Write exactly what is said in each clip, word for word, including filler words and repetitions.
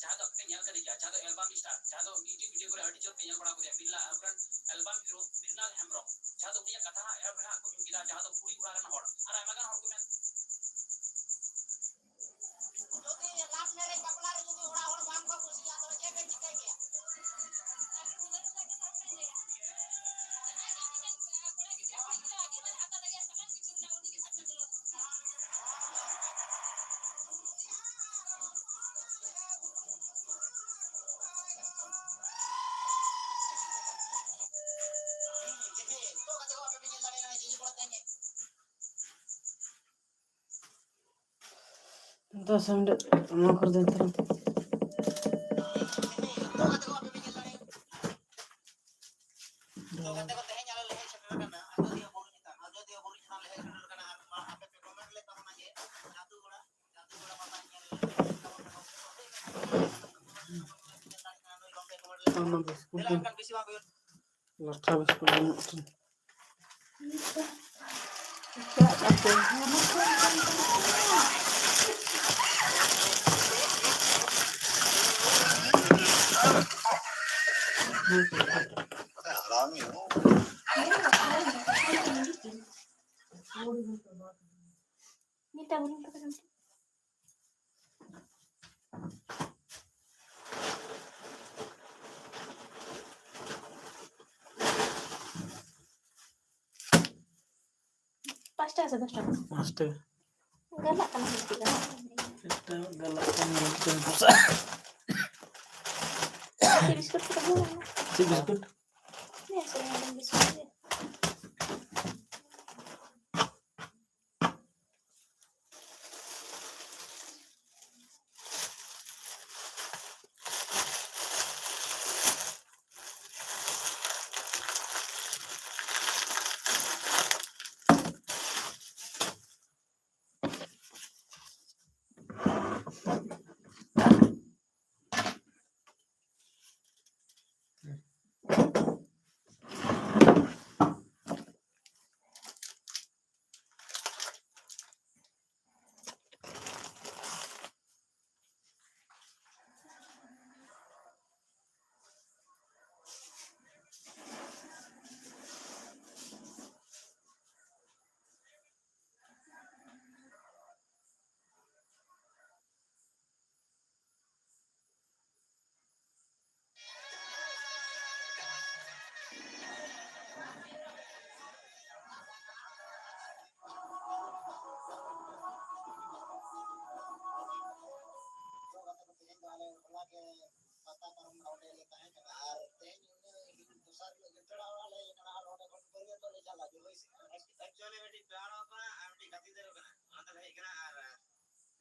ᱡᱟᱦᱟᱸ ᱫᱚ ᱟᱯᱮ ᱯᱮ ᱧᱮᱞ ᱠᱟᱫᱮ ᱜᱮᱭᱟ, ᱡᱟᱦᱟᱸ ᱫᱚ album star, ᱡᱟᱦᱟᱸ ᱫᱚ music video ᱠᱚᱨᱮ ᱟᱹᱰᱤ ᱡᱳᱨ ᱯᱮ ᱧᱮᱞ ᱵᱟᱲᱟ ᱠᱟᱫᱮᱭᱟ, ᱵᱤᱨᱞᱟ, ᱟᱵᱚᱨᱮᱱ album hero ᱢᱨᱤᱱᱟᱞ ᱦᱮᱢᱵᱨᱚᱢ, ᱡᱟᱦᱟᱸ ᱫᱚ ᱩᱱᱤᱭᱟᱜ ᱠᱟᱛᱷᱟ ᱮᱦᱚᱵ ᱨᱮ ᱦᱟᱸᱜ ᱠᱚ ᱧᱩᱢ ᱠᱮᱫᱟ, ᱡᱟᱦᱟᱸ ᱫᱚ ᱠᱩᱲᱤ ᱠᱚᱲᱟ ᱨᱮᱱ ᱦᱚᱲ ᱟᱨ ᱟᱭᱢᱟ ᱜᱟᱱ ᱦᱚᱲ ᱠᱚ ᱢᱮᱱ ᱡᱩᱫᱤ love marriage ᱵᱟᱯᱞᱟ ᱨᱮ ᱡᱩᱫᱤ ᱚᱲᱟᱜ ᱦᱚᱲ ᱵᱟᱝ ᱠᱚ ᱠᱩᱥᱤᱭᱟᱜᱼᱟ, ᱛᱚᱵᱮ ᱪᱮᱫ ᱵᱮᱱ ᱪᱤᱠᱟᱹᱭ ᱠᱮᱭᱟ? ᱫᱚᱥ ᱢᱤᱱᱤᱴ ᱱᱚᱣᱟ ᱠᱚᱨᱮ ᱫᱚ ᱛᱟᱦᱮᱸ᱾ ᱚᱱᱟ ᱵᱤᱥᱠᱩᱴ ᱫᱚ ᱞᱟᱴᱷᱟ ᱵᱤᱥᱠᱩᱴ ᱵᱟᱹᱱᱩᱜ ᱛᱤᱧ᱾ ᱯᱟᱸᱪ ᱴᱟᱠᱟ ᱥᱮ ᱫᱚᱥ ᱴᱟᱠᱟ? ᱯᱟᱸᱪ ᱴᱟᱠᱟ᱾ ᱜᱟᱞᱟᱜ ᱠᱟᱱᱟ ᱥᱮ ᱪᱮᱫ ᱞᱮᱠᱟ? ᱮᱴᱟᱜ ᱜᱟᱞᱟᱜ ᱠᱟᱱ ᱧᱮᱞ ᱛᱮ ᱯᱚᱭᱥᱟ᱾ ᱪᱮᱫ ᱵᱤᱥᱠᱩᱴ ᱠᱚ ᱛᱟᱦᱮᱸ ᱞᱮᱱᱟ? ᱪᱮᱫ ᱵᱤᱥᱠᱩᱴ? ᱦᱮᱸ, ᱥᱮ ᱚᱱᱟ ᱵᱤᱥᱠᱩᱴ ᱜᱮ᱾ ᱯᱟᱛᱟ ᱯᱟᱨᱚᱢ ᱱᱚᱰᱮ ᱞᱮ ᱛᱟᱦᱮᱸ ᱠᱟᱱᱟ, ᱟᱨ ᱛᱮᱦᱮᱧ ᱩᱱᱟᱹᱜ ᱫᱚᱥᱟᱨ ᱦᱤᱞᱳᱜ ᱜᱮ ᱯᱮᱲᱟ ᱚᱲᱟᱜ ᱞᱮ ᱦᱮᱡ ᱟᱠᱟᱱᱟ, ᱟᱨ ᱚᱸᱰᱮ ᱠᱷᱚᱱ ᱵᱟᱹᱨᱭᱟᱹᱛᱚᱜ ᱞᱮ ᱪᱟᱞᱟᱜ ᱡᱚᱦᱚᱭ ᱥᱮᱫ᱾ Actually ᱢᱤᱫᱴᱤᱡ ᱯᱮᱲᱟ ᱦᱚᱲ ᱠᱟᱱᱟ ᱟᱨ ᱢᱤᱫᱴᱤᱡ ᱜᱟᱛᱮ ᱜᱤᱫᱽᱨᱟᱹ ᱠᱟᱱᱟ, ᱚᱱᱟᱛᱮ ᱞᱮ ᱦᱮᱡ ᱠᱟᱱᱟ᱾ ᱟᱨ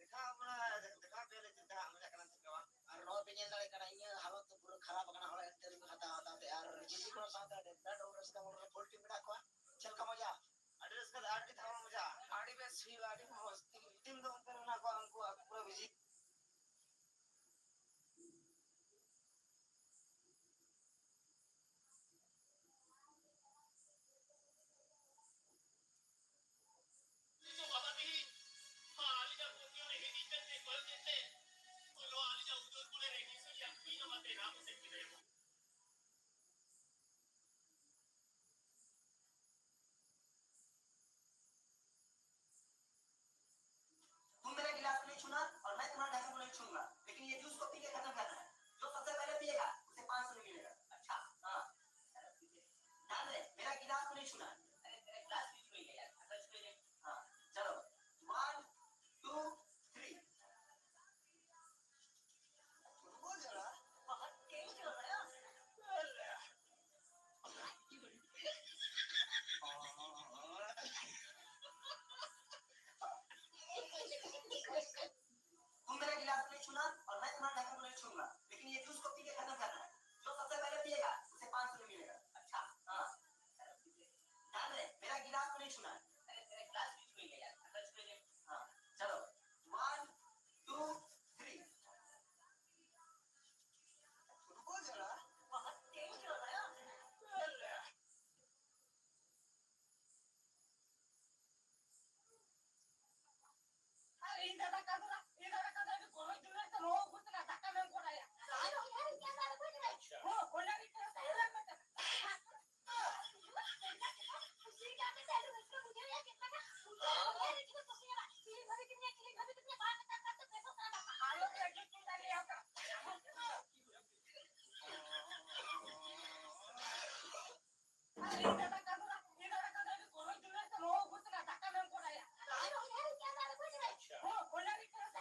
ᱫᱮᱠᱷᱟᱣ ᱟᱵᱚᱱᱟ, ᱫᱮᱠᱷᱟᱣ ᱟᱯᱮᱭᱟᱞᱮ ᱪᱮᱫ ᱞᱮᱠᱟ ᱢᱚᱡᱟᱜ ᱠᱟᱱᱟ ᱥᱮ ᱵᱟᱝ᱾ ᱟᱨ ᱱᱚᱣᱟ ᱯᱮ ᱧᱮᱞ ᱫᱟᱲᱮᱭᱟᱜ ᱠᱟᱱᱟ, ᱤᱧᱟᱹᱜ ᱦᱟᱞᱚᱛ ᱫᱚ ᱯᱩᱨᱟᱹ ᱠᱷᱟᱨᱟᱯ ᱟᱠᱟᱱᱟ, ᱦᱚᱲ ᱮᱱᱛᱮ ᱨᱮᱠᱚ ᱦᱟᱛᱟᱣ ᱦᱟᱛᱟᱣ ᱛᱮ, ᱟᱨ ᱡᱤᱡᱤ ᱠᱚᱲᱟ ᱥᱟᱶᱛᱮ ᱟᱹᱰᱤ ᱟᱹᱰᱤ ᱨᱟᱹᱥᱠᱟᱹ ᱢᱚᱱᱮ ᱨᱮ full team ᱢᱮᱱᱟᱜ ᱠᱚᱣᱟ᱾ ᱪᱮᱫ ᱞᱮᱠᱟ ᱢᱚᱡᱟ? ᱟᱹᱰᱤ ᱨᱟᱹᱥᱠᱟᱹ, ᱟᱹᱰᱤ ᱫᱷᱟᱢᱟ ᱢᱚᱡᱟ᱾ ᱟᱹᱰᱤ ᱵᱮᱥ ᱦᱩᱭᱩᱜᱼᱟ, ᱟᱹᱰᱤ ᱢᱚᱡᱽ᱾ Team ᱫᱚ ᱚᱱᱛᱮ ᱨᱮ ᱢᱮᱱᱟᱜ ᱠᱚᱣᱟ, ᱩᱱᱠᱩ ᱟᱠᱚ ᱯᱩᱨᱟᱹ busy᱾ ᱵᱟᱵᱟ ᱛᱤᱦᱤᱧ ᱢᱟ ᱟᱹᱞᱤᱧᱟᱜ ᱯᱟᱹᱛᱭᱟᱹᱣ ᱨᱮ ᱦᱤᱫᱤᱡ ᱠᱟᱛᱮ ᱠᱚᱭᱚᱜ ᱠᱟᱛᱮ ᱱᱚᱣᱟ ᱟᱹᱞᱤᱧᱟᱜ ᱩᱫᱟᱹᱨ ᱠᱚᱨᱮ ᱨᱮᱸᱜᱮᱡ ᱥᱟᱹᱨᱤᱭᱟᱜ ᱠᱩᱲᱤ ᱱᱟᱢᱵᱟᱨ ᱛᱮ ᱨᱟᱢ ᱮᱥᱮᱫ ᱠᱮᱫᱟᱭᱟ᱾ तुम मेरा गिलास को नहीं छूना और मैं तुम्हारा ढक्कन को नहीं छूंगा, लेकिन ये जूस को पी के खत्म करना है। जो सबसे पहले पिएगा, उसे पाँच सौ रुपये मिलेगा। अच्छा, हाँ। ध्यान रहे, मेरा गिलास को नहीं छूना। अरे, मेरा गिलास नहीं छुएगा यार, ढक्कन छुएगा। हाँ, चलो, one, two, three। रुको जरा। बहुत तेज हो रहा है। तुम मेरा गिलास नहीं छूना और मैं तुम्हारा ढक्कन को नहीं छूंगा, लेकिन ये जूस को पी के खत्म करना है। जो सबसे पहले पिएगा, उसे पाँच सौ रुपये मिलेगा। अच्छा, हाँ। ध्यान रहे, मेरा गिलास को नहीं छूना है। अरे, मेरा गिलास नहीं छुएगा यार, ढक्कन छुएगा। हाँ, चलो, one, two, three। रुको जरा। बहुत तेज हो रहा है। ᱟᱨ ᱤᱧ ᱫᱟᱫᱟ ᱠᱟᱹᱢᱤ ᱨᱟ, ᱤᱧ ᱫᱟᱫᱟ ᱠᱟᱹᱢᱤ ᱨᱟ, ᱜᱚᱨᱚᱡ ᱫᱩᱞᱟᱹᱲ ᱛᱮ ᱱᱚᱣᱟ ᱩᱜᱩ ᱛᱮᱱᱟᱜ ᱫᱟᱠᱟ ᱢᱮᱢ ᱠᱚᱨᱟᱭᱟ᱾ ᱟᱨ ᱚᱱᱟ ᱨᱮ ᱠᱮᱢᱮᱨᱟ ᱨᱮ ᱵᱩᱡᱽ ᱨᱮ᱾ ᱦᱚᱸ, ᱚᱱᱟ ᱨᱮ ᱠᱮᱢᱮᱨᱟ ᱨᱮ ᱵᱩᱡᱽ ᱨᱮ᱾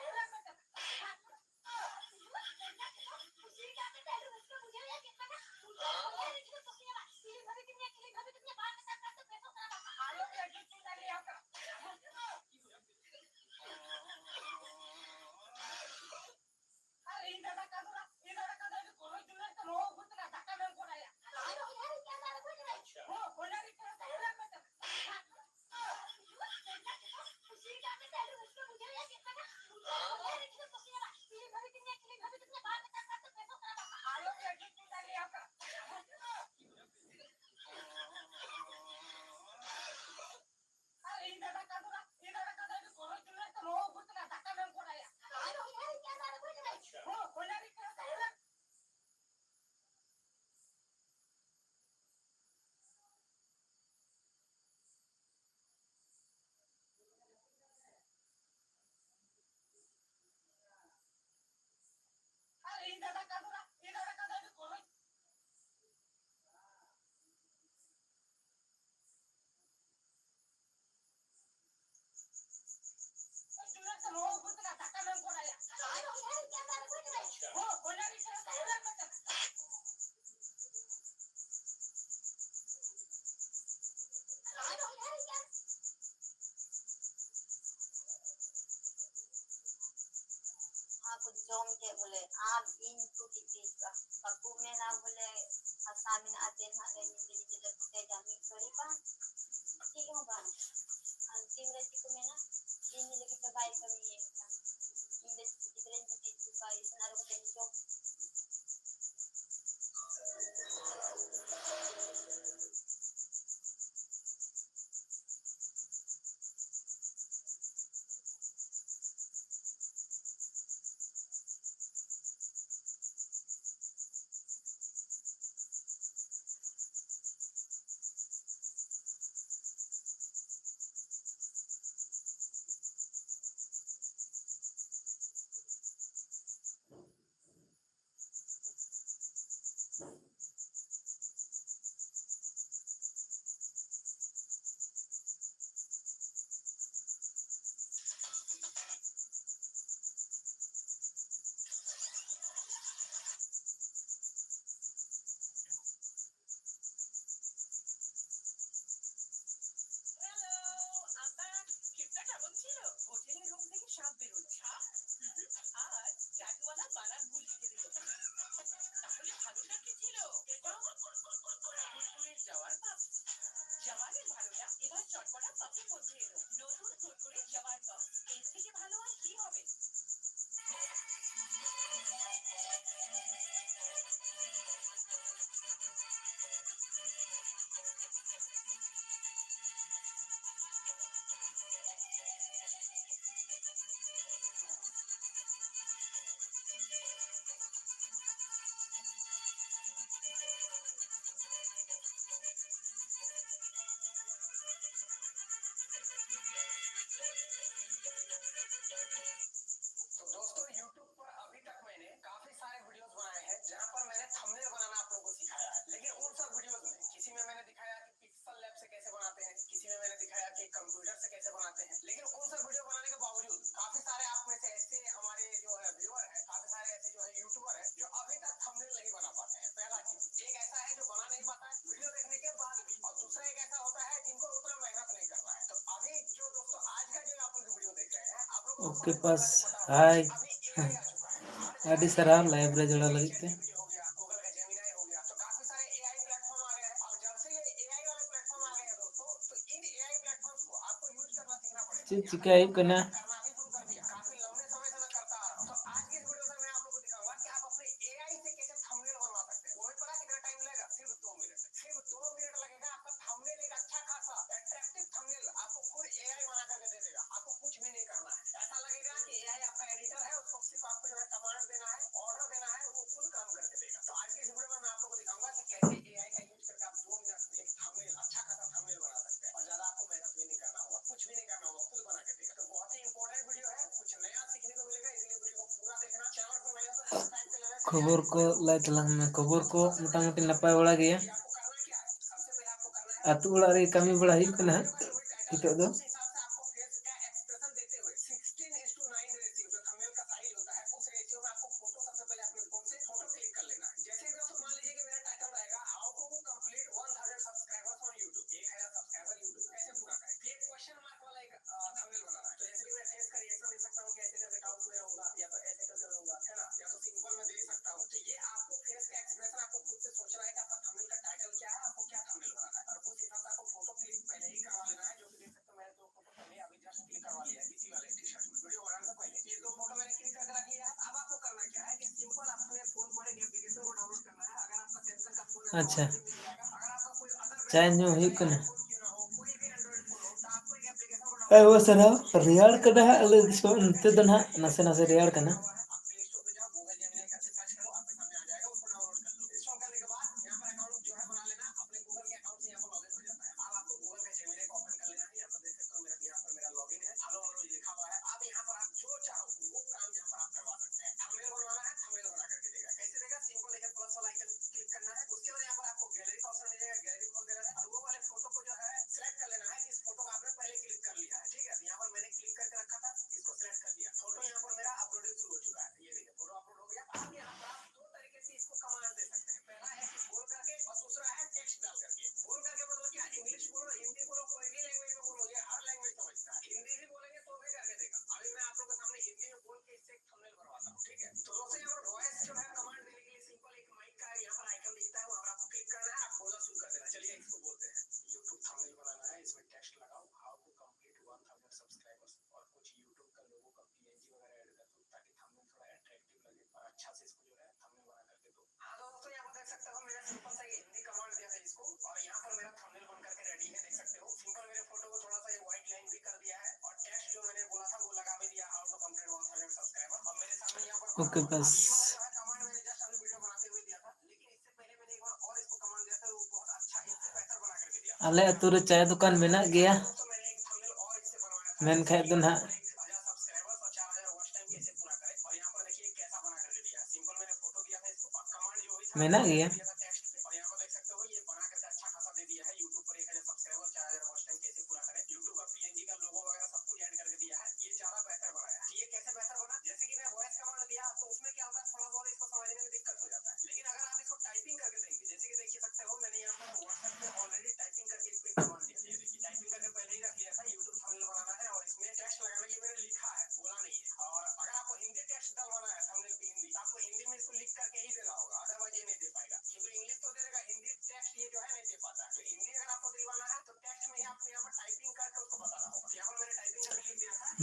ᱪᱮᱫ ᱵᱚᱞᱮ, ᱟᱢ ᱤᱧ ᱠᱚ ᱜᱤᱛᱤᱡᱚᱜᱼᱟ, ᱵᱟᱠᱚ ᱢᱮᱱᱟ ᱵᱚᱞᱮ ᱦᱟᱥᱟ ᱢᱮᱱᱟᱜᱼᱟ ᱡᱮ ᱱᱟᱦᱟᱜ ᱞᱮ ᱧᱤᱫᱟᱹ ᱧᱤᱫᱟᱹ ᱞᱮ ᱯᱚᱴᱮᱡᱟ, ᱢᱤᱫ ᱜᱷᱟᱹᱲᱤ ᱵᱟᱝ, ᱪᱮᱫ ᱦᱚᱸ ᱵᱟᱝ᱾ ᱟᱨ ᱛᱤᱱ ᱨᱮ ᱪᱮᱫ ᱠᱚ ᱢᱮᱱᱟ, ᱤᱧ ᱞᱟᱹᱜᱤᱫ ᱫᱚ ᱵᱟᱭ ᱠᱟᱹᱢᱤᱭᱮᱫ ᱠᱟᱱ, ᱤᱧ ᱫᱚ ᱜᱤᱫᱽᱨᱟᱹᱧ ᱜᱤᱛᱤᱡ ᱦᱚᱪᱚ ᱠᱚᱣᱟ, ᱤᱥᱤᱱ ᱟᱨᱚ ᱠᱟᱛᱮ ᱡᱚᱢ᱾ Hello, I'm back. ট্রিপটা কেমন ছিল? হোটেলের রুম থেকে সাপ বেরোলো। সাপ? হুম, আর জাদুওয়ালা বানান ভুল লিখে দিল। তাহলে ভালোটা কি ছিল? এটা কুরকুরের জাওয়ার পাপস। জাওয়ারের ভালোটা এবার চটপটা পাপসের মধ্যে এলো। নতুন কুরকুরে জাওয়ার পাপস। এর থেকে ভালো আর কি হবে? तो दोस्तों, YouTube पर अभी तक मैंने काफी सारे वीडियोस बनाए हैं, जहां पर मैंने थंबनेल बनाना आप लोगों को सिखाया है। लेकिन उन सब वीडियोस में किसी में मैंने दिखाया कि पिक्सल लैब से कैसे बनाते हैं, किसी में मैंने दिखाया कि कंप्यूटर से कैसे बनाते हैं। लेकिन उन सब वीडियो बनाने के बावजूद काफी सारे आप में से ऐसे हमारे जो है व्यूअर हैं, काफी सारे ऐसे जो है यूट्यूबर हैं, जो अभी तक थंबनेल नहीं बना पाते हैं। पहला चीज, एक ऐसा है जो बना नहीं पाता है वीडियो देखने के बाद भी, और दूसरा एक ऐसा होता है जिनको उतना मेहनत नहीं करना है। तो अभी जो दोस्तों आज का जो आप लोग वीडियो देख रहे हैं, आप लोगों को ओके, बस, हाय। अभी एआई आ चुका है। ᱟᱹᱰᱤ ᱥᱟᱨᱦᱟᱣ ᱞᱟᱭᱤᱵᱷ ᱨᱮ ᱡᱚᱲᱟᱣ ᱞᱟᱹᱜᱤᱫ ᱛᱮ᱾ ᱪᱮᱫ ᱪᱤᱠᱟᱹ ᱦᱩᱭᱩᱜ ᱠᱟᱱᱟ? ᱠᱷᱚᱵᱚᱨ ᱠᱚ ᱞᱟᱹᱭ ᱛᱟᱞᱟᱝ ᱢᱮ᱾ ᱠᱷᱚᱵᱚᱨ ᱠᱚ ᱢᱚᱴᱟᱢᱩᱴᱤ ᱱᱟᱯᱟᱭ ᱵᱟᱲᱟ ᱜᱮᱭᱟ᱾ ᱟᱹᱛᱩ ᱚᱲᱟᱜ ᱨᱮ ᱠᱟᱹᱢᱤ ᱵᱟᱲᱟ ᱦᱩᱭᱩᱜ ᱠᱟᱱᱟ ᱦᱟᱸᱜ ᱱᱤᱛᱚᱜ ᱫᱚ᱾ ᱟᱪᱪᱷᱟ, ᱪᱟ ᱧᱩ ᱦᱩᱭᱩᱜ ᱠᱟᱱᱟ᱾ ᱟᱭᱳ ᱥᱟᱱᱟᱢ ᱨᱮᱭᱟᱲ ᱠᱟᱱᱟ ᱦᱟᱸᱜ, ᱟᱞᱮ ᱫᱤᱥᱚᱢ ᱱᱚᱛᱮ ᱫᱚ ᱱᱟᱦᱟᱜ ᱱᱟᱥᱮ ᱱᱟᱥᱮ ᱨᱮᱭᱟᱲ ᱠᱟᱱᱟ᱾ ᱳᱠᱮ, ᱵᱟᱥ᱾ ᱟᱞᱮ ᱟᱹᱛᱩ ᱨᱮ ᱪᱟᱭ ᱫᱚᱠᱟᱱ ᱢᱮᱱᱟᱜ ᱜᱮᱭᱟ, ᱢᱮᱱᱠᱷᱟᱡ ᱫᱚ ᱱᱟᱦᱟᱜ ᱢᱮᱱᱟᱜ ᱜᱮᱭᱟ᱾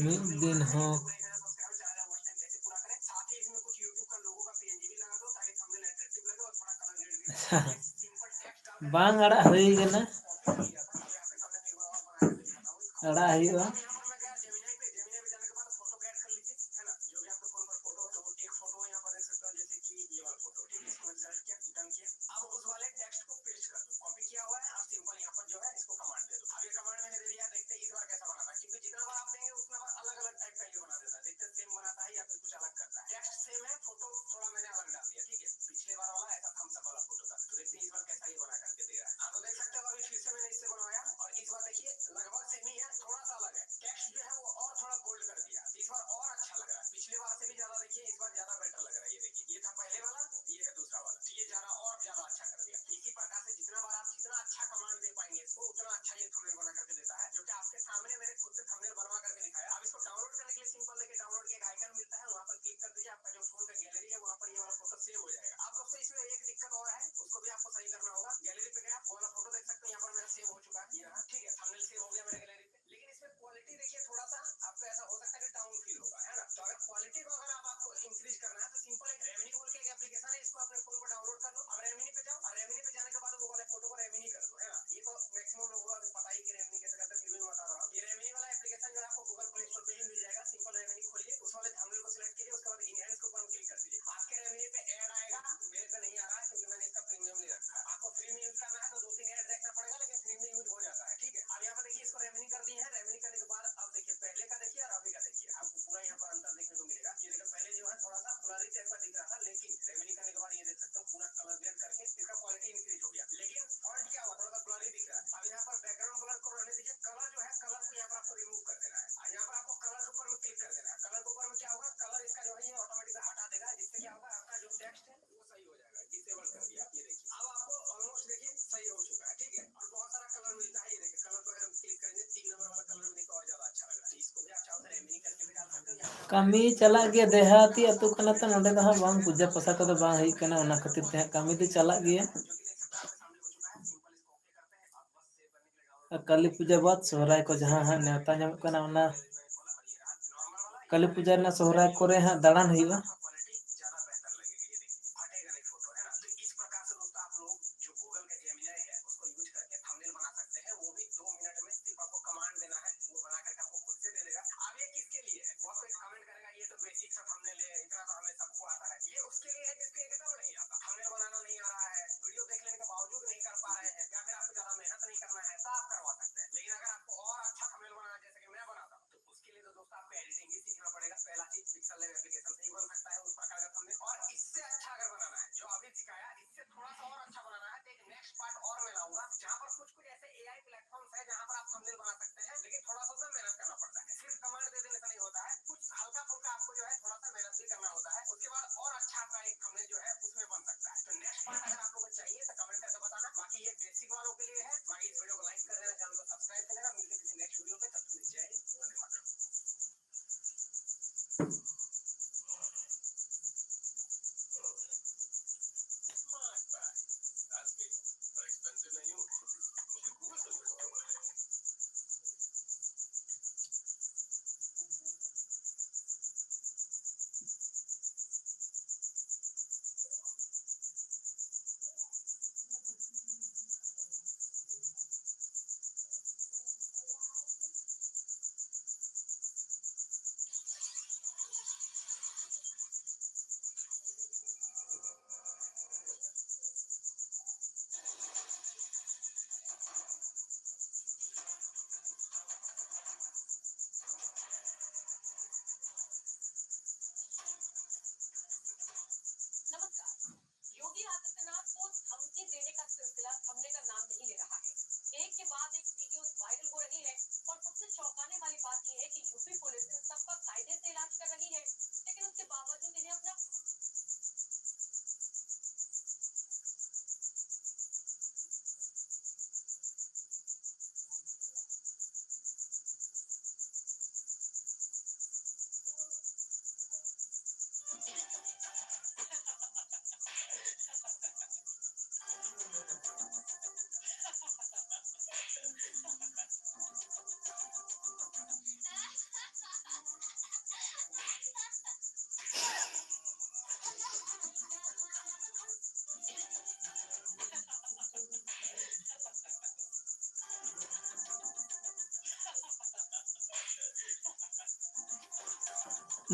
ᱢᱤᱫ ᱫᱤᱱ ᱦᱚᱸ ᱵᱟᱝ ᱟᱲᱟᱜ ᱦᱩᱭ ᱠᱟᱱᱟ᱾ ᱟᱲᱟᱜ ᱦᱩᱭᱩᱜᱼᱟ᱾ ᱠᱟᱹᱢᱤ ᱪᱟᱞᱟᱜ ᱜᱮᱭᱟ, ᱫᱮᱦᱟᱛᱤ ᱟᱹᱛᱩ ᱠᱟᱱᱟ ᱛᱚ, ᱱᱚᱸᱰᱮ ᱫᱚ ᱦᱟᱸᱜ ᱵᱟᱝ ᱯᱩᱡᱟᱹ ᱯᱟᱥᱟ ᱠᱚᱫᱚ ᱵᱟᱝ ᱦᱩᱭᱩᱜ ᱠᱟᱱᱟ, ᱚᱱᱟ ᱠᱷᱟᱹᱛᱤᱨ ᱛᱮ ᱦᱟᱸᱜ ᱠᱟᱹᱢᱤ ᱫᱚ ᱪᱟᱞᱟᱜ ᱜᱮᱭᱟ᱾ ᱟᱨ ᱠᱟᱹᱞᱤ ᱯᱩᱡᱟᱹ ᱵᱟᱫ ᱥᱚᱦᱨᱟᱭ ᱠᱚ ᱡᱟᱦᱟᱸ ᱦᱟᱸᱜ ᱱᱮᱣᱛᱟ ᱧᱟᱢᱚᱜ ᱠᱟᱱᱟ, ᱚᱱᱟ ᱠᱟᱹᱞᱤ ᱯᱩᱡᱟᱹ ᱨᱮᱱᱟᱜ ᱥᱚᱦᱨᱟᱭ ᱠᱚᱨᱮ ᱦᱟᱸᱜ ᱫᱟᱬᱟᱱ ᱦᱩᱭᱩᱜᱼᱟ᱾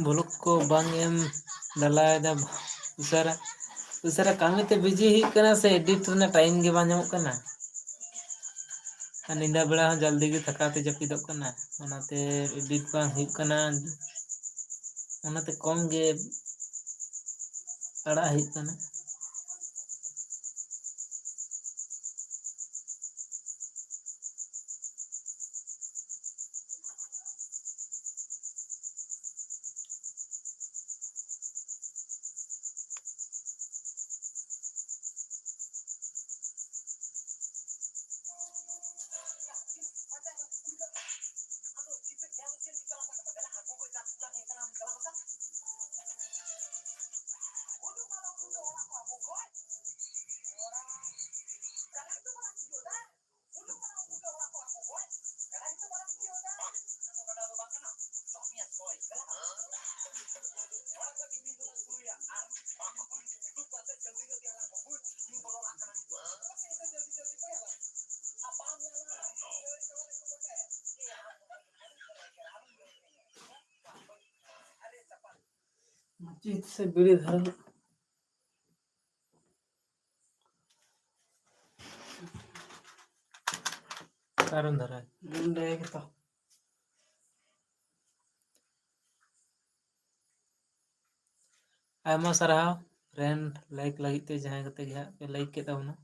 ᱵᱞᱚᱠ ᱠᱚ ᱵᱟᱝ ᱮᱢ ᱰᱟᱞᱟᱭᱮᱫᱟ ᱩᱥᱟᱹᱨᱟ᱾ ᱩᱥᱟᱹᱨᱟ ᱠᱟᱹᱢᱤ ᱛᱮ ᱵᱤᱡᱤ ᱦᱩᱭᱩᱜ ᱠᱟᱱᱟ ᱥᱮ, ᱮᱰᱤᱴ ᱨᱮᱱᱟᱜ ᱴᱟᱭᱤᱢ ᱜᱮ ᱵᱟᱝ ᱧᱟᱢᱚᱜ ᱠᱟᱱᱟ᱾ ᱟᱨ ᱧᱤᱫᱟᱹ ᱵᱮᱲᱟ ᱦᱚᱸ ᱡᱚᱞᱫᱤ ᱜᱮ ᱛᱷᱟᱠᱟᱣ ᱛᱮ ᱡᱟᱹᱯᱤᱫᱚᱜ ᱠᱟᱱᱟ, ᱚᱱᱟᱛᱮ ᱮᱰᱤᱴ ᱵᱟᱝ ᱦᱩᱭᱩᱜ ᱠᱟᱱᱟ, ᱚᱱᱟᱛᱮ ᱠᱚᱢ ᱜᱮ ᱟᱲᱟᱜ ᱦᱩᱭᱩᱜ ᱠᱟᱱᱟ᱾ ᱢᱟᱹᱪᱤ ᱥᱮ ᱵᱤᱲᱤ ᱫᱷᱟᱨᱟ᱾ ᱚᱠᱟᱨᱮᱢ ᱫᱷᱟᱨᱟᱭ? ᱱᱚᱸᱰᱮ ᱜᱮᱛᱚ᱾ ᱟᱭᱢᱟ ᱥᱟᱨᱦᱟᱣ friend, like ᱞᱟᱹᱜᱤᱫ ᱛᱮ ᱡᱟᱦᱟᱸᱭ ᱠᱟᱛᱮ ᱜᱮ ᱦᱟᱸᱜ ᱯᱮ like ᱠᱮᱫ ᱛᱟᱵᱚᱱᱟ᱾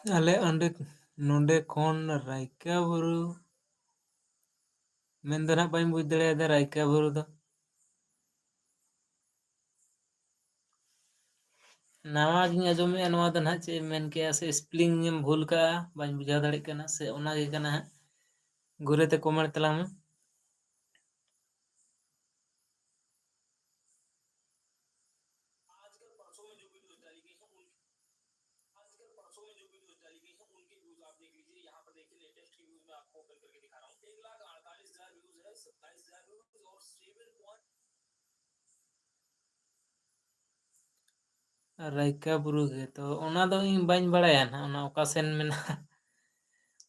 ᱟᱞᱮ ᱚᱸᱰᱮ, ᱱᱚᱰᱮ ᱠᱷᱚᱱ ᱨᱟᱭᱠᱟ ᱵᱩᱨᱩ ᱢᱮᱱ ᱫᱚ ᱱᱟᱦᱟᱜ ᱵᱟᱹᱧ ᱵᱩᱡᱽ ᱫᱟᱲᱮᱭᱟᱫᱟ, ᱨᱟᱭᱠᱟ ᱵᱩᱨᱩ ᱫᱚ᱾ ᱱᱟᱣᱟ ᱜᱤᱧ ᱟᱸᱡᱚᱢᱮᱜᱼᱟ, ᱱᱚᱣᱟ ᱫᱚ ᱱᱟᱦᱟᱜ ᱪᱮᱫ ᱮᱢ ᱢᱮᱱ ᱠᱮᱜᱼᱟ, ᱥᱮ spelling ᱮᱢ ᱵᱷᱩᱞ ᱠᱟᱜᱼᱟ, ᱵᱟᱹᱧ ᱵᱩᱡᱷᱟᱹᱣ ᱫᱟᱲᱮᱭᱟᱜ ᱠᱟᱱᱟ, ᱥᱮ ᱚᱱᱟ ᱜᱮ ᱠᱟᱱᱟ ᱦᱟᱸᱜ? ᱜᱩᱨᱩ ᱛᱮ comment ᱛᱟᱞᱟᱝ ᱢᱮ᱾ ᱨᱟᱭᱠᱟ ᱵᱩᱨᱩ ᱜᱮ ᱛᱚ, ᱚᱱᱟ ᱫᱚ ᱤᱧ ᱵᱟᱹᱧ ᱵᱟᱲᱟᱭᱟ ᱱᱟᱦᱟᱜ, ᱚᱱᱟ ᱚᱠᱟ ᱥᱮᱱ ᱢᱮᱱᱟᱜᱼᱟ᱾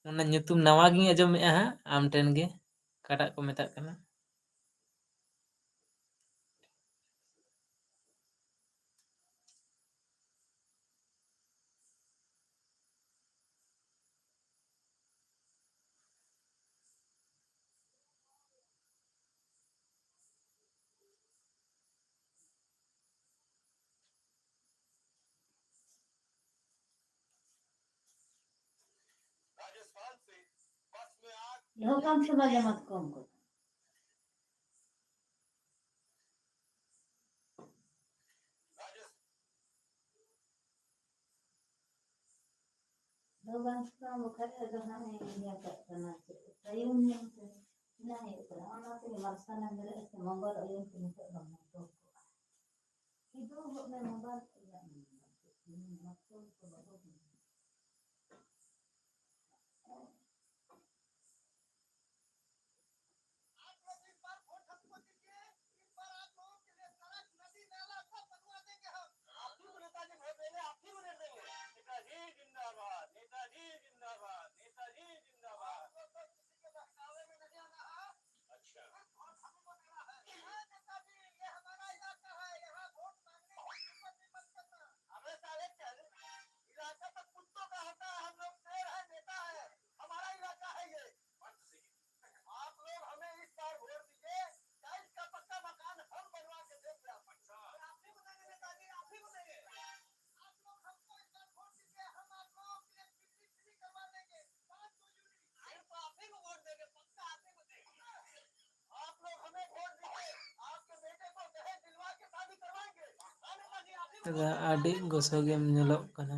ᱚᱱᱟ ᱧᱩᱛᱩᱢ ᱱᱟᱣᱟ ᱜᱤᱧ ᱟᱸᱡᱚᱢᱮᱜᱼᱟ ᱦᱟᱸᱜ ᱟᱢ ᱴᱷᱮᱱ ᱜᱮ, ᱚᱠᱟᱴᱟᱜ ᱠᱚ ᱢᱮᱛᱟᱜ ᱠᱟᱱᱟ᱾ ᱞᱚᱦᱚᱫ ᱠᱟᱱ ᱥᱮ ᱵᱟᱭ ᱡᱟᱢᱟ ᱛᱟᱠᱚ ᱩᱱᱠᱩ? ᱫᱚ ᱵᱟᱝ ᱥᱟᱱᱟᱢ ᱵᱟᱠᱷᱟᱡ ᱟᱫᱚ ᱦᱟᱸᱜ ᱤᱧ ᱧᱮᱞ ᱠᱟᱜ ᱠᱟᱱᱟ ᱪᱮᱫ ᱛᱟᱭᱚᱢ ᱧᱚᱜ ᱛᱮ ᱵᱟᱝ ᱦᱩᱭᱩᱜ ᱠᱟᱱᱟ᱾ ᱚᱱᱟ ᱛᱮᱜᱮ ᱢᱟᱨᱥᱟᱞ ᱮᱢ ᱵᱮᱨᱮᱫ ᱥᱮ ᱢᱚᱝᱜᱚᱞ ᱟᱭᱩᱨ ᱛᱮ ᱱᱤᱛᱚᱜ ᱫᱚ ᱢᱚᱝᱜᱚᱞ ᱠᱚᱜᱼᱟ᱾ ᱠᱤᱫᱩᱵᱚᱜ ᱢᱮ ᱢᱳᱵᱟᱭᱤᱞ ᱠᱚ ᱨᱮᱭᱟᱜ ᱢᱮ᱾ ᱢᱟᱨᱥᱟᱞ ᱠᱚ ᱵᱟᱵᱚ ᱧᱮᱞᱟ᱾ आप लोग इस बार वोट हमको दीजिए, इस बार आप लोगों के लिए सड़क, नदी, नाला सब बनवा देंगे हम। आप ही को नेताजी भाई, पहले आप ही को वोट देंगे। नेताजी जिंदाबाद, नेताजी जिंदाबाद, नेताजी जिंदाबाद। आप लोग को किसी के बहकावे में नहीं आना है। अच्छा। सिर्फ वोट हमको देना है। ये है नेताजी, ये हमारा इलाका है, यहाँ वोट मांगने की जरूरत नहीं मत करना। अबे साले, चल, इलाका तो ᱫᱟᱫᱟ, ᱟᱹᱰᱤ ᱜᱚᱥᱚ ᱜᱮᱢ ᱧᱮᱞᱚᱜ ᱠᱟᱱᱟ᱾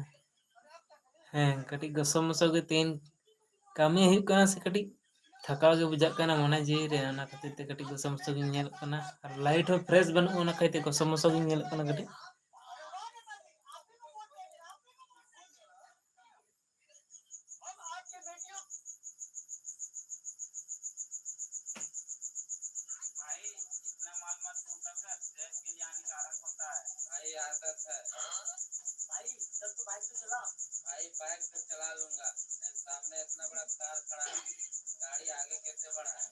ᱦᱮᱸ, ᱠᱟᱹᱴᱤᱡ ᱜᱚᱥᱚ ᱢᱚᱥᱚ ᱜᱮ ᱛᱮᱦᱮᱧ ᱠᱟᱹᱢᱤ ᱦᱩᱭᱩᱜ ᱠᱟᱱᱟ ᱥᱮ, ᱠᱟᱹᱴᱤᱡ ᱛᱷᱟᱠᱟᱣ ᱜᱮ ᱵᱩᱡᱷᱟᱹᱜ ᱠᱟᱱᱟ ᱢᱚᱱᱮ ᱡᱤᱣᱤ ᱨᱮ, ᱚᱱᱟ ᱠᱷᱟᱹᱛᱤᱨ ᱛᱮ ᱠᱟᱹᱴᱤᱡ ᱜᱚᱥᱚ ᱢᱚᱥᱚ ᱜᱤᱧ ᱧᱮᱞᱚᱜ ᱠᱟᱱᱟ᱾ ᱟᱨ ᱞᱟᱭᱤᱴ ᱦᱚᱸ ᱯᱷᱨᱮᱥ ᱵᱟᱹᱱᱩᱜᱼᱟ, ᱚᱱᱟ ᱠᱷᱟᱹᱛᱤᱨ ᱛᱮ ᱜᱚᱥᱚ ᱢᱚᱥᱚ ᱜᱤᱧ ᱧᱮᱞᱚᱜ ᱠᱟᱱᱟ ᱠᱟᱹᱴᱤᱡ᱾ भाई, इतना माल मत उठा कर, देश के लिए हानिकारक होता है। भाई, आदत है। भाई, चल तू बाइक तो चला। भाई, बाइक तो चला लूंगा, लेकिन सामने इतना बड़ा कार खड़ा है, गाड़ी आगे कैसे बढ़ाए?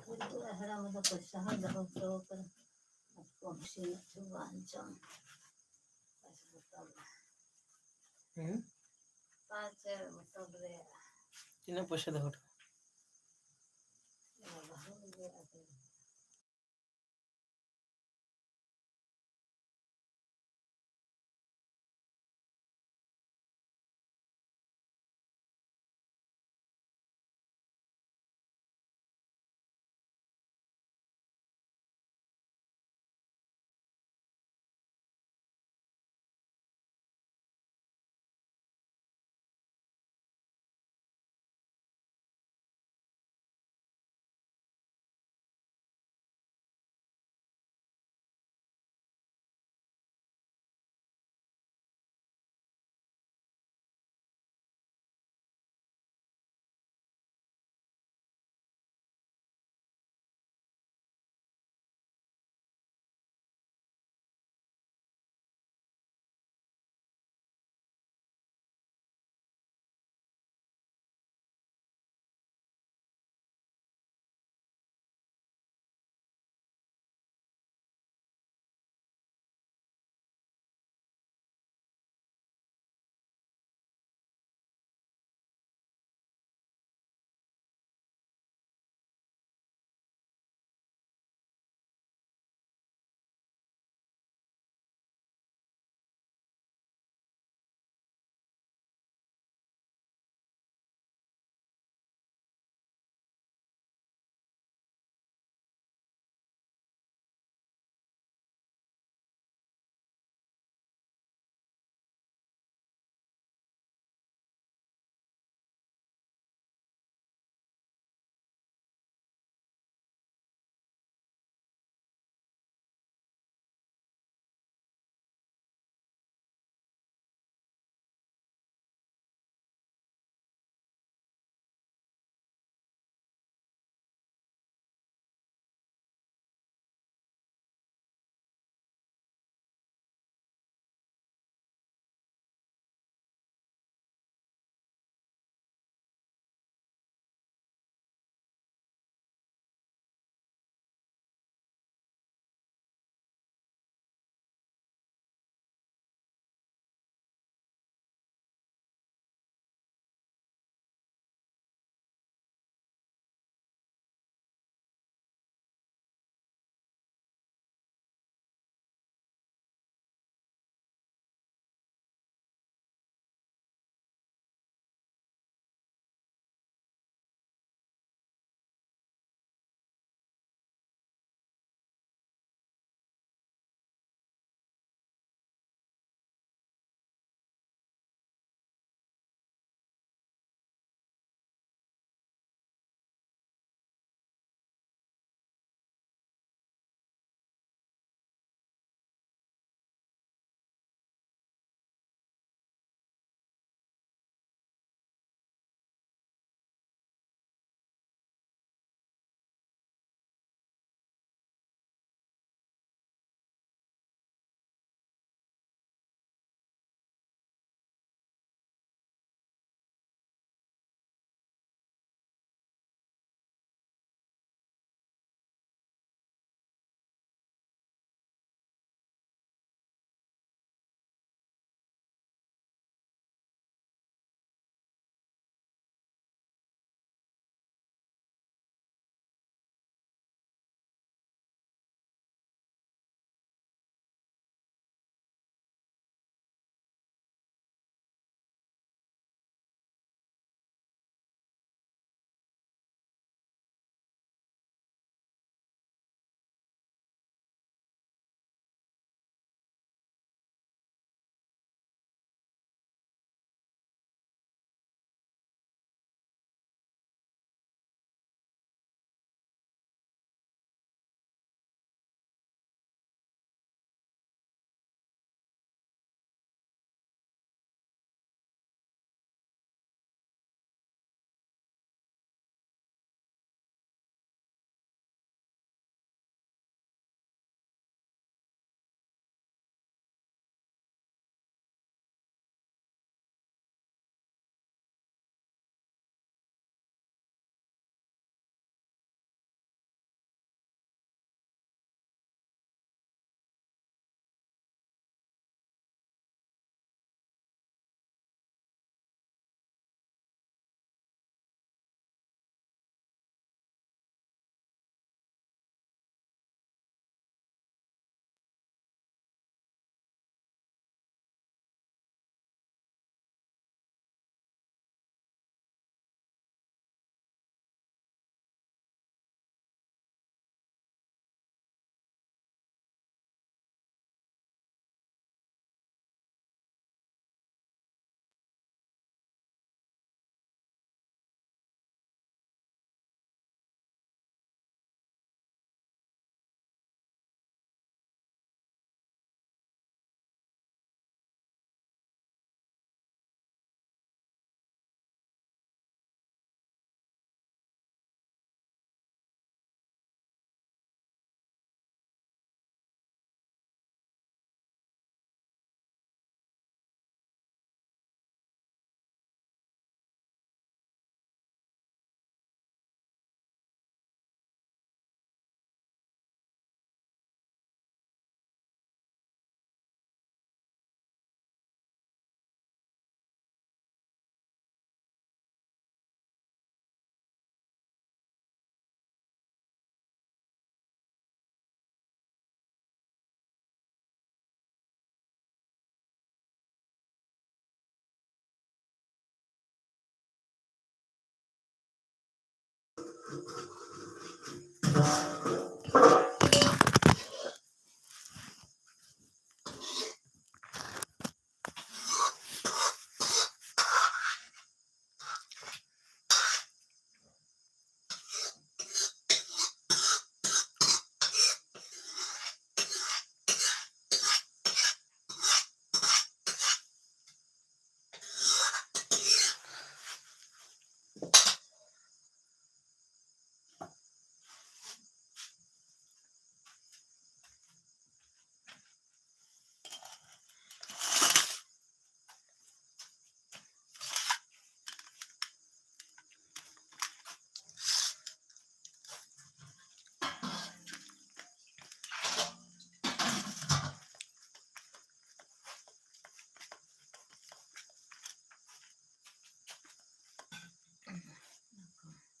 ᱱᱤᱛᱚᱜ ᱦᱟᱲᱟᱢ ᱫᱚ ᱯᱚᱭᱥᱟ ᱦᱚᱸ ᱫᱚᱦᱚ ᱦᱚᱴᱚ ᱠᱟᱫᱟ᱾ ᱠᱚᱢ ᱥᱤᱱ ᱦᱚᱪᱚ ᱵᱟᱝ ᱪᱚᱝ᱾ ᱯᱟᱸᱪ ᱵᱚᱛᱚᱞ᱾ ᱦᱮᱸ? ᱯᱟᱸᱪ ᱵᱚᱛᱚᱞ ᱨᱮ᱾ ᱛᱤᱱᱟᱹᱜ ᱯᱚᱭᱥᱟ ᱫᱚᱦᱚ ᱦᱚᱴᱚ? ᱵᱟᱵᱟ ᱦᱚᱸ ᱜᱮ ᱟᱫᱚ᱾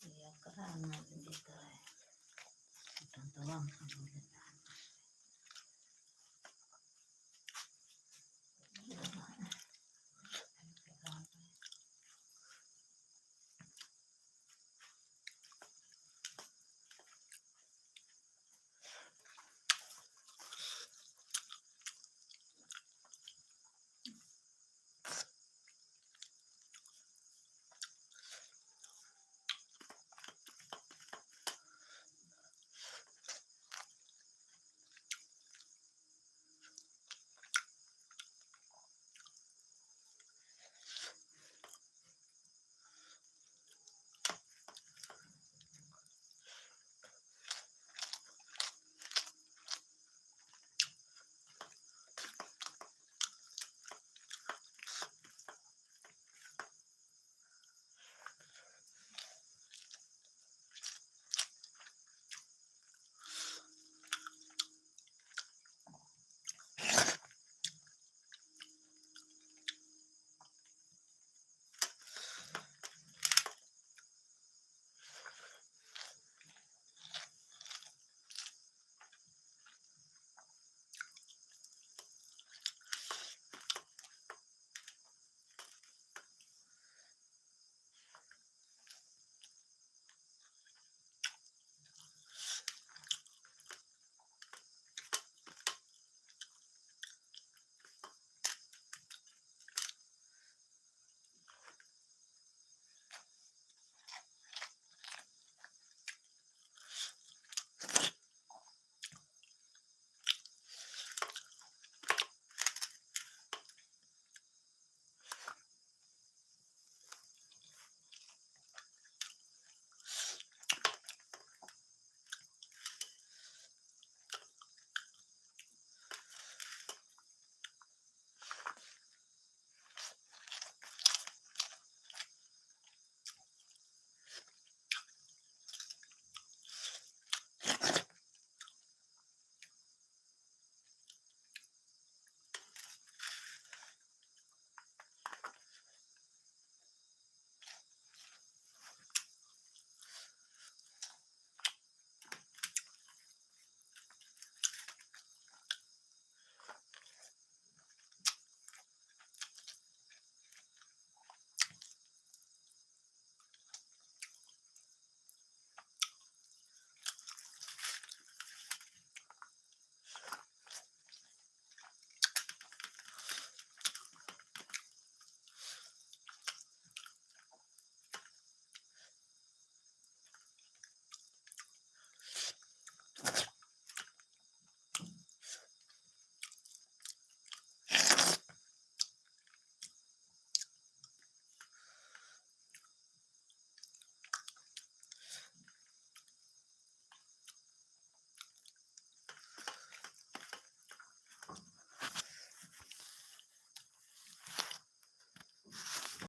ᱤᱭᱟᱹ ᱠᱟᱜᱼᱟ, ᱚᱱᱟ ᱤᱫᱤ ᱛᱚᱨᱟᱭ᱾ ᱮᱴᱟᱜ ᱫᱚ ᱵᱟᱝ ᱠᱟᱹᱢᱤ ᱞᱮᱫᱟ᱾